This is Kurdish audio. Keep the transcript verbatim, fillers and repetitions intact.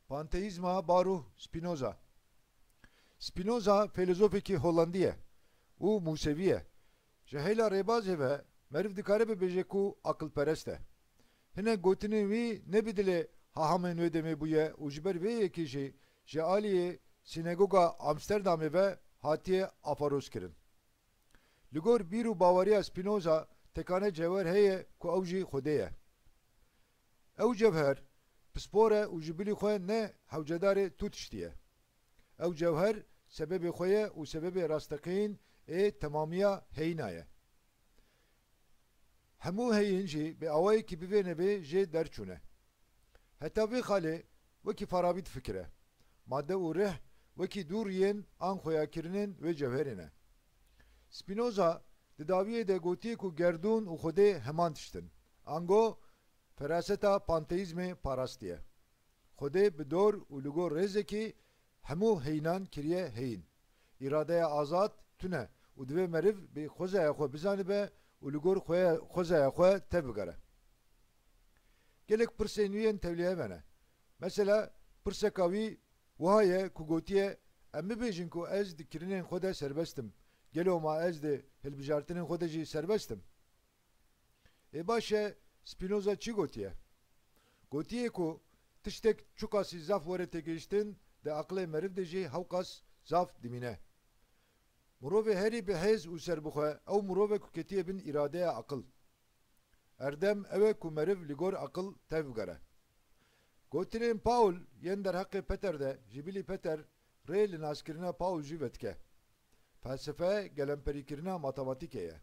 Panteîzma Baruch Spinoza. Spinoza feylezofekî Hollandî ye û Mûsevî ye. Ji heyla rêbazê ve meriv dikare bibêje ku aqilperest e. Hinek gotinên wî ne bi dilê hahamên wê demê bûye û ji ber vê yekê jî ji aliyê sînegoga Amsterdamê ve hatiye aferozkirin. Li gor bîr û baweriya Spinoza tekane cewher heye ku ew jî Xwedê ye. Ew cewher pispor e û ji bilî xwe ne hewcedarê tu tiştî ye. Ew cewher sebebê xwe ye û sebebê rasteqîn ê temamiya heyîna ye. Hemû heyîn jî bi awayekî bivê nevê jê derçûne. Heta vê xalê wekî Farabî difikire. Madde û rih wekî du riyên an xweyakirinên wê cewherê ne. Spinoza di dawiyê de gotiye ku gerdûn û Xwedê heman tişt in. Ango feraseta panteîzmê parastiye. Xwedê bi dor û li gor rêzekî hemû heyînan kiriye heyîn. Îradeya azad tune û divê meriv bi xwezaya xwe bizanibe û li gor xwe, xwezaya xwe tevbigere. Gelek pirsên wî yên tevlîhev hene. Mesela pirseka wî wiha ye ku gotiye, em bibêjin ku ez di kirinên xwe de serbest im. Gelo ma ez di hilbijartinên xwe de jî serbest im? Ê baş e, Spinoza çi gotiye? Gotiye ku tiştek çiqasî zaf were têgihiştin, di aqilê meriv de jî hewqas zaf dimîne. Mirovê herî bi hêz û serbixwe, ew mirov e ku ketiye bin îradeya aqil. Erdem ew e ku meriv li gor aqil tevbigere. Gotinên Paul yên derheqê Peter de, ji bilî Peter rê li naskirina Paul jî vedike. Felsefe gelemperîkirina matematîkê ye.